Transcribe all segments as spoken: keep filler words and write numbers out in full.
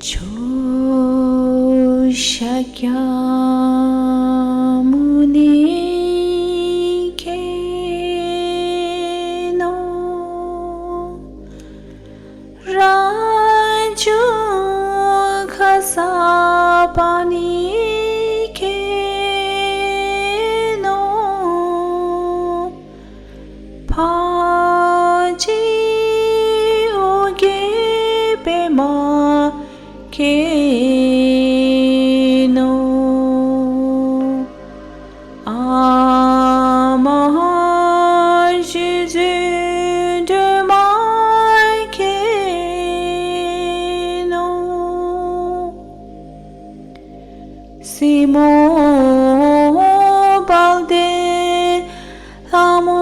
ཁྱོད་ཤཱཀྱ་མུ་ནེ་མཁྱེན་ནོ། རཱ་ཇུ་ཁ་ས་པ་ཎི་མཁྱེན་ནོ། ཕ་ཇི་ཨོ་གེ་པེ་མ་མཁྱེན་ནོ། ཨ་མ་ཧ་ཤི་ཛི་དྲི་མ་མཁྱེན་ནོ། སྲིང་མོ་དཔལ་ལྡན་ལྷ་མོ་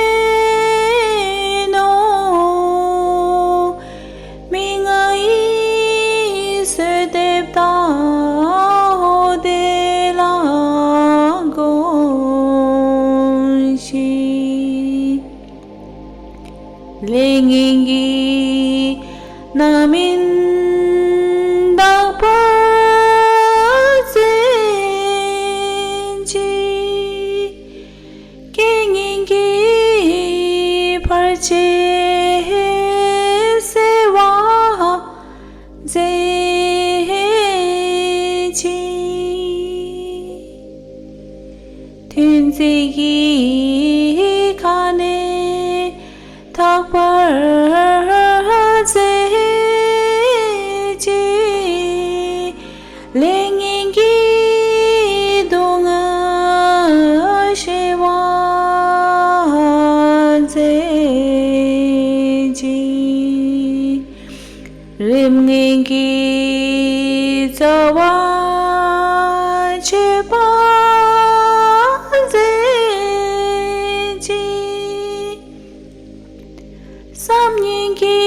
མཁྱེན་ནོ། མི་མངའ་ཡི་གསོལ་འདེབས་དང་ཧོ་དེ་ལ་དགོངས་ཤིག། ལས་ངན་གྱི་རྣམ་སྨིན་དག་པར་མཛད་ཅིག། རྐྱེན་ངན་གྱི་བར་ཆད་སེལ་བར་མཛད་ཅིག། མཐུན་རྫས་ཀྱི་ཁ་ནས་དག་པར་མཛད་ཅིག། ལས་ངན་གྱི་སྡུག་བསྔལ་ཞི་བར་མཛད་ཅིག། རིམས་ངན་གྱི་རྩ་བ་ཆད་པར་མཛད་ཅིག། བསམ་ངན་གྱི་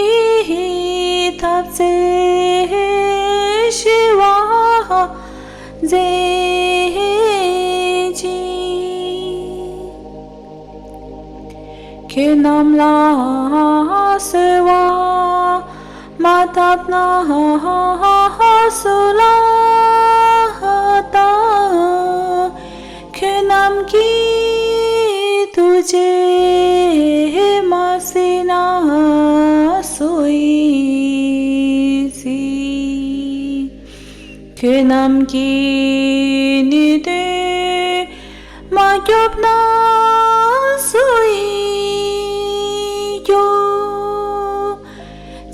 འཐབ་རྩོད་ཞི་བར་མཛད་ཅིག། ཁྱེད་རྣམས་ལ་གསོལ་བ་མ་བཏབ་ན་སུ་ལ་བཏབ། ཁྱེད་རྣམས་ཀྱི་ཐུགས་རྗེ་མ་གཟིགས་ན་སུ་ཡིས་གཟིགས། ཁྱེད་རྣམས་ཀྱི་ནུས་མཐུ་མ་སྐྱོབ་ན་སུ་ཡིས་སྐྱོབ།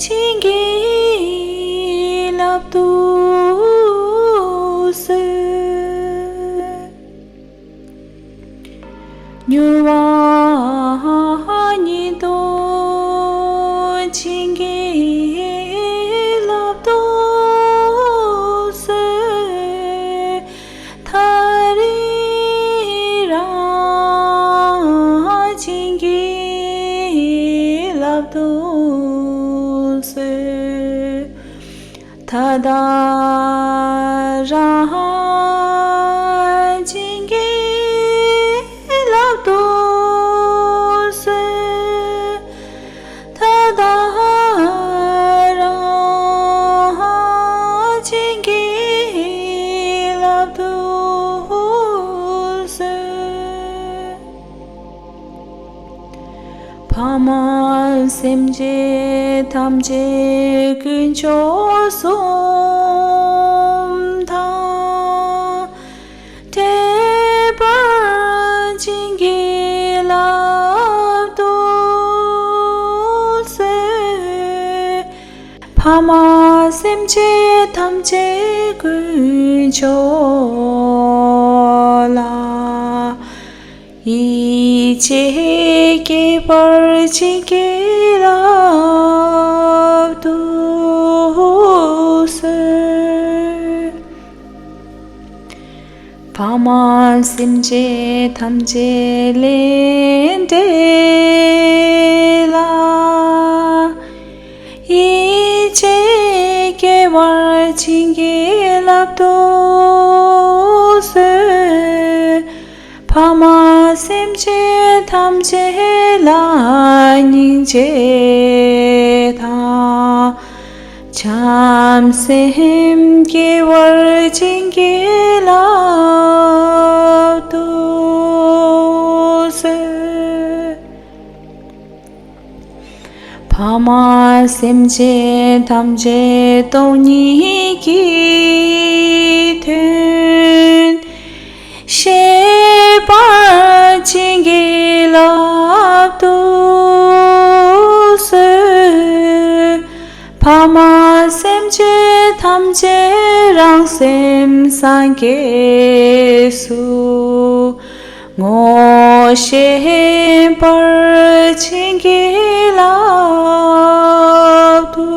བྱིན་གྱིས་བརླབ་ཏུ་གསོལ། མྱུར་བ་ཉིད་དུ་བྱིན་གྱིས་བརླབ་ཏུ་གསོལ། ཐ་རི་རང་བྱིན་གྱིས་བརླབ་ཏུ་གསོལ། ད་ལྟ་རང་བྱིན་གྱིས་བརླབ་ཏུ་གསོལ། ད་ལྟ་རང་བྱིན་གྱིས་བརླབ་ཏུ་གསོལ། ཕ་མ་སེམས་ཅན་ཐམས་ཅད་དཀོན་མཆོག་གསུམ་དང་འབྲེལ་བར་བྱིན་གྱིས་བརླབ་ཏུ་གསོལ། ཕ་མ་སེམས་ཅན་ཐམས་ཅད་དཀོན་མཆོག་ལ་ཡིད་ཆེས་བསྐྱེད་པར་བྱིན་གྱིས་བརླབ་ཏུ་གསོལ། ཕ་མ་སེམས་ཅན་ཐམས་ཅད་ལས་འབྲས་ལ་ཡིད་ཆེས་བསྐྱེད་པར་བྱིན་གྱིས་བརླབ་ཏུ་གསོལ། ཕ་མ་སེམས་ཅན་ཐམས་ཅད་ལ་སྙིང་རྗེ་དང་ བྱམས་སེམས་སྐྱེ་བར་བྱིན་གྱིས་བརླབ་ཏུ་གསོལ། ཕ་མ་སེམས་ཅན་ཐམས་ཅད་སྟོང་ཉིད་ཀྱི་དོན་ཤེས་པར་བྱིན་གྱིས་བརླབ་ཏུ་གསོལ། ཕ་མ་སེམས་ཅན་ཐམས་ཅད་རང་སེམས་སངས་རྒྱས་སུ་ངོ་ཤེས་པར་བྱིན་གྱིས་བརླབ་ཏུ་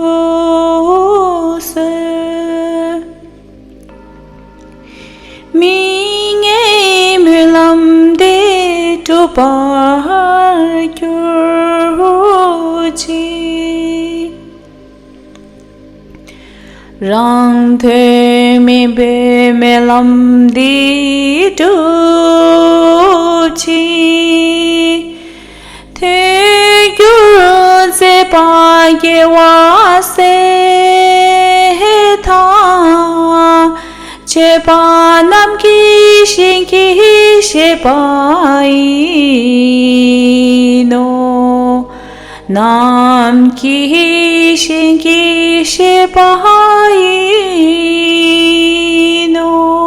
གསོལ། མིག་ལྔའི་སྨོན་ལམ་འདི་འགྲུབ་པར་གྱུར་ཅིག། རང་དོན་མེད་པའི་སྨོན་ལམ་འདི་འགྲུབ་ཅིག། ཐོས་རྒྱུར་མཛད་པ་རྒྱལ་བ་སྲས་དང་། བཅས་པ་རྣམས་ཀྱིས་བྱིན་གྱིས་བརླབས་པ་ཡིན་ནོ། རྣམས་ཀྱིས་བྱིན་གྱིས་བརླབས་པ་ཡིན་ནོ།